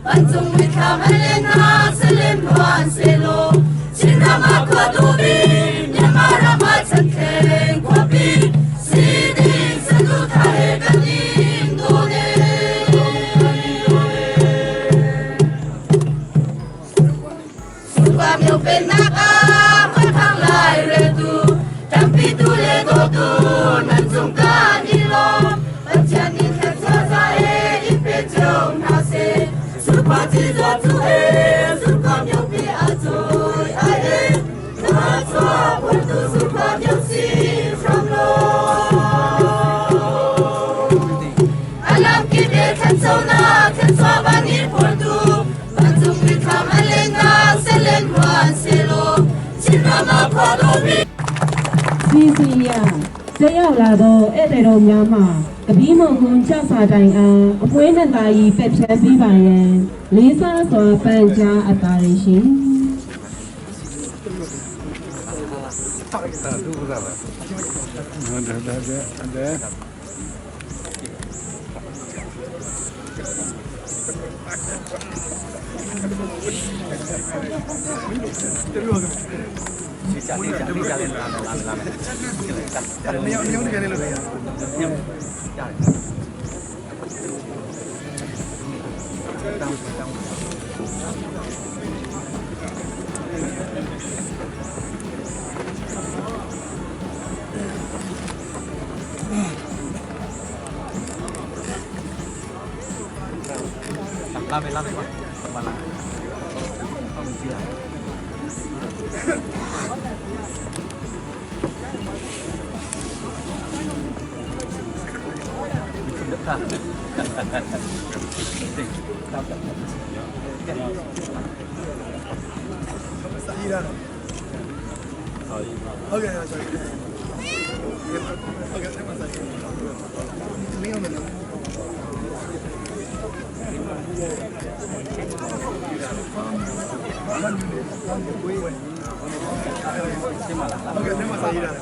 Vancung mithlam an len hna salim huan selaw Chinram ah khua duhmi Myanmar ram ah chanthleng khuapi si ding saduhthah he kan in dawn e. Sungpa myo pennak ah khuathang lai reltu tampi tu le dawtu nan cung kan i lawm Pathian nih thluachuah za e in pe cio hna seh Sungpa ci zaw cu e sungpa myo pi a cawi ai e thluachuah phuntu sungpa myo si hram law Alam kip e thanchonak thluachuah van i phurtu Vancung mithlam an lennak selen huan selaw Chinram ah khua dawmi စီစီရတက်ရောက်လာသောဧည့်သည်တော်များမှတပီးမုံကွန်ကြောက်စာတိုင်အားအပွဲနဲ့သာဤပက်ဖြန်းပြီးပါရန်လေးစားစွာပန်ကြားအပ်ပါရရှင် လာမယ်လာမယ်ကွာမလာဟုတ်ပြီလား စာရေးရတယ်ဟုတ်ကဲ့စာရေးဟုတ်ကဲ့ဆက်မစာရေးမင်းအောင်လည်းဟုတ်ကဲ့ဆက်မစာရေးရတယ်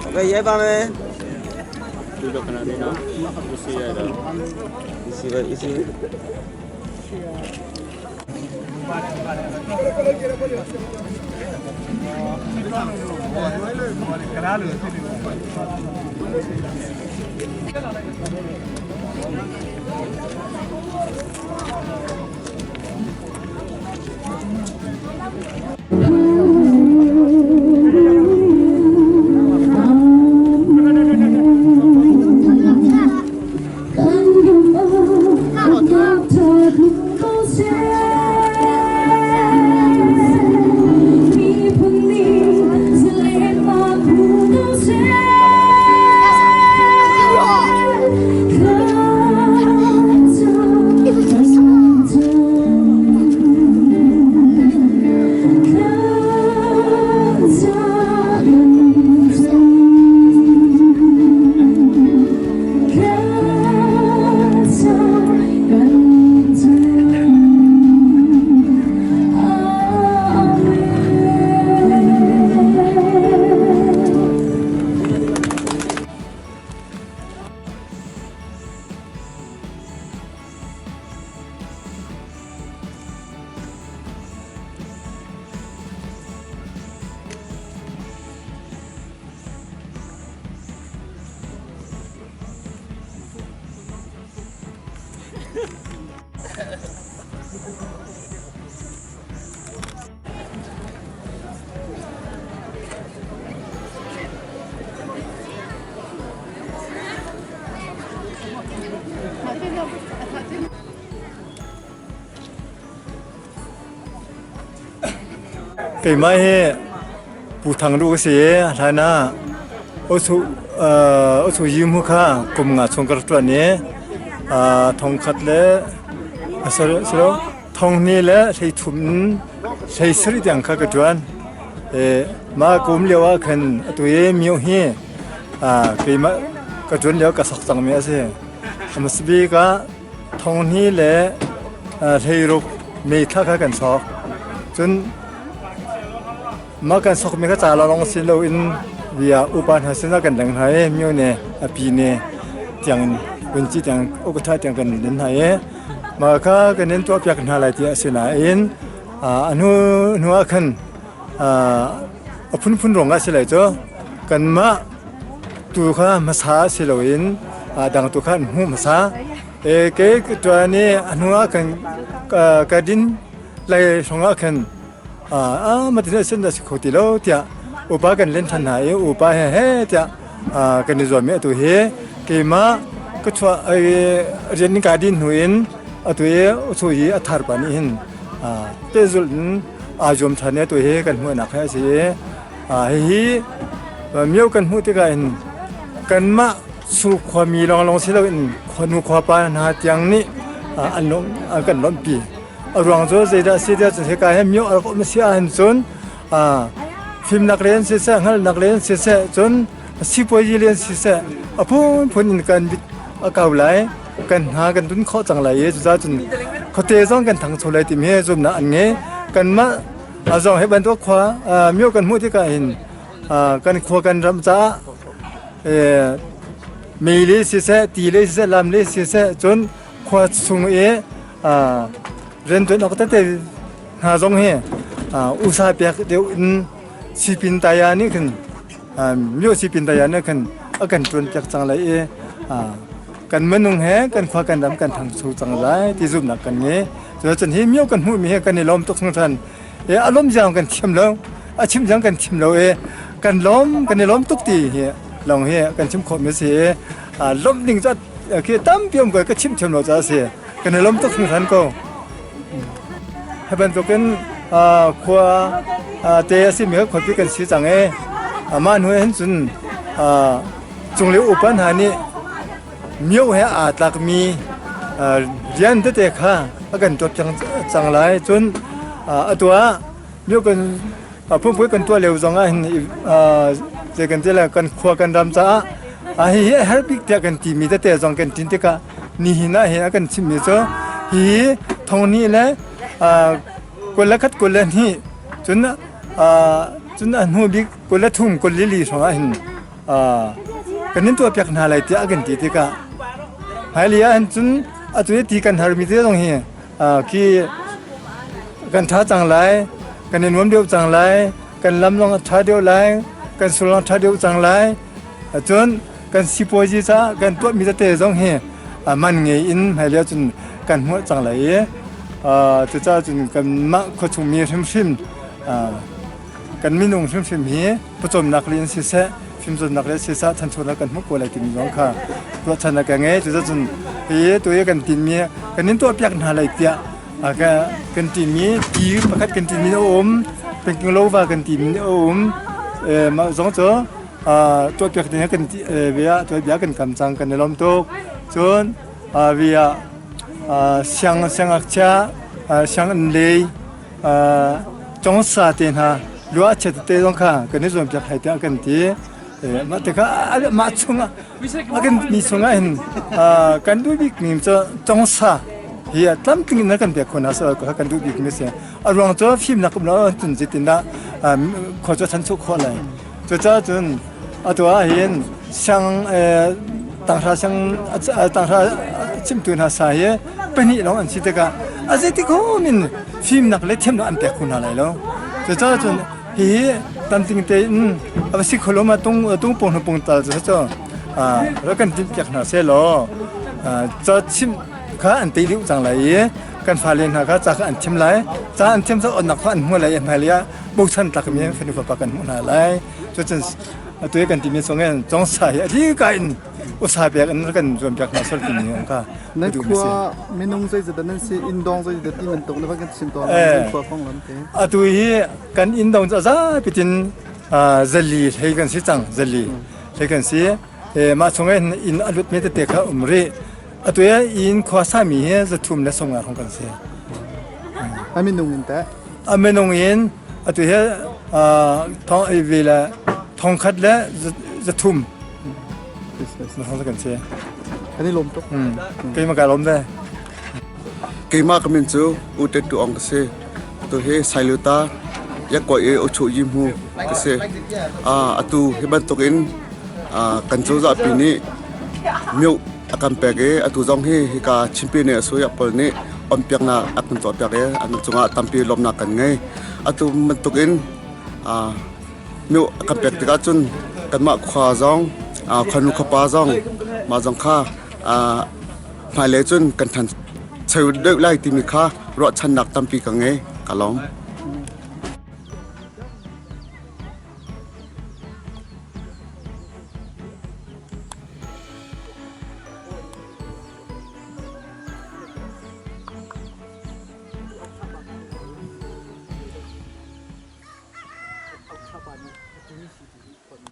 โอเคရဲပါမယ် ဒီတော့ခဏလေးနော်ဒီစီရတော့ easy ပဲ easy ကလားလို့ဖြစ်နေတယ် Thank you. Keimah hi Pu Thang Lu ka si i hlan ah Osu Yi mu kha kum nga chung ka rak ṭuan i thongkhat le thonghnih le 30 in 17 tiang kha ka ṭuan. Mah ka um lio ah khan atu i myo hi keimah ka ṭuan lio ka sak cangmi a si. A hmasa bik ah 2016 May thla kha kan sok. Cun mah kan sokmi kha ca lawng si loin bia upa hna sinah kan leng hna i myo ne a pi ne tiang in vunci tiang ukatha tiang kan len hna i mah kha kan in tuahpiak hna lai ti a si nain a hnu hnu ah khan a phunphun ruang ah si lai cu kanmah tu kha hmasa si loin dang tu kha an hmuh hmasa. Kei tuan i a hnu ah khan ka din lai hrawng ah khan matin sin dah si kho ti lo tiah upa kan len ṭhan hna i upa he he tiah kan i zuam i atu hi keimah ka chuah rian ka din hnu in atu i uchu hi a thar pa nih hin pehzulh in aa zuam ṭhan i atu hi kan hmuhnak hi a si i Hihi myo kan hmuh tikah hin kanmah Sur khuami lawnglawng si loin khuanu khuapa hna tiang nih an lawmh an kan lawmhpi. A ruang cu zeidah a si tiah cun hika hi myo a rak um a si ahhin cun fimnak len siseh, hngalhnak len siseh, cun sipuazi len siseh, a phunphun in kan mit a kau lai, kan hna kan tun khawh cang lai i cucaah cun khuate zong kan thangcho lai timi hi zumhnak an ngei. Kanmah zong hi bantuk khua myo kan hmuh tikah hin kan khua kan ram caah mei le siseh ti le siseh lam le siseh cun khua chung i riantuan awk tete hna zong hi usa pek deuh in sipin taya nih khin myo sipin taya nih khin a kan tuan piak cang lai i kan minung he kan khua kan ram kan thangcho cang lai ti zumhnak kan ngei. Cun hi myo kan hmuhmi hi kan i lawm tuk hringhran. E a lawm ziang kan thiam lo, a chim ziang kan thiam lo i kan lawm kan i lawm tuk ti hi lawng hi kan chim khawhmi si i lawmh ding cu khi tampi um ko ka chim thiam lo caah a si. Kan i lawm tuk hringhran ko. Hi bantukin khua te a simi khuapi kan si cang i mah hnu hin cun cunglei upa hna nih Myo he aa tlakmi rian tete kha a kan tuah cang lai. Cun atu ah myo kan phungphai kan tuah lio zong ah hin zei kan ti lai kan khua kan ram caah hihi a herh bik tiah kan timi tete zong kan tin tikah nihin ah hin a kan chimmi cu hihi 2021 22 cun cun a hnu bik 23 24 hrawng ah hin kan in tuahpiak hna lai tiah a kan ti tikah hmailei ah hin cun atu i ti kan harmi te zong hi khi kan ṭha cang lai kan i nuam deuh cang lai kan lam zong a ṭha deuh lai kan sul zong a ṭha deuh cang lai cun kan sipuazi caah kan tuahmi tete zong hi man ngei in hmailei ah cun kan hmuh cang lai i cucaah cun kanmah khuachung mi hrimhrim kan minung hrimhrim hi pawcawmnak lei in siseh fimcawnnak lei siseh thanchonak kan hmuh ko lai timi zong kha ruahchannak ka ngei cucun hi tu hi kan tinmi kan in tuahpiak hna lai tiah kan timi ti pakhat kan timi a um pengking kan timi a um mah zong cu tuahpiak ding kan bia tuah kan kam cang kan i lawm tuk cun via siang siangngakchia sianginn lei Congsa te hna lua a chia tete zong kha kan i zuampiak hlei tiah kan ti. Mah tikah mah chungah a kan mi chungah hin kan duh bik mi cu congsa hi tlamtling in kan pek khawh hna so kan duh bik mi si. A ruang cu fimnak um lo cun zeitindah khua cu chan chuah khawh lai. Cucaah cun atu ah hin siang tanghra siang tanghra chimtu hna sa hi pahnih lawng an si tikah a zeitik hom in fimnak le thiamnak an pek kho hna lai lo. Cucaah cun hihi tamting tein a va si kho lo ma tung tung pong pong tal cu cu rak kan timh piak hna seh law ca chimh kha an tei deuh cang lai i kan fale hna kha ca kha an thiam lai ca an thiam cu onnak kha an hmu lai i hmailei ah bochan tlakmi fanu fapa kan hmuh hna lai. Cucun atu i kan timi chung in congsa hi a dika in. Usa pek in kan zuam piak hna sol timi ang ka. Nan khua minung zeizat nan si indong zeizat ti bantuk na van kan chim tawn nan khua kong lam te. Atu hi kan indong cu zapi tin zali hlei kan si cang zali hlei kan si. Mah chung in inn a lut mi tete kha um rih. Atu hi inn khua sami hi zathum le songa hong kan si. A minung in teh? A minung in atu hi thong ve le thongkhat le zathum na kan si. Kan i lawm tuk. Keimah ka lawm ve. Keimah ka min cu U Tet Tu Ong ka si. Tu hi Sailuta yakwa i Uchu Yi Hmu ka si. Atu hi bantuk in kan cozah pi nih mioh a kan pek i atu zong hi hika Chinpi nih a suya pawl nih onpiaknak a kan tuahpiak i an cungah tampi lawmnak kan ngei. Atu bantuk in mioh a kan pek tikah cun kanmah khua zong khuanu khuapa zong mah zong kha hmailei cun kan ṭhancho deuh lai timi kha ruahchannak tampi ka ngei. Ka lawm.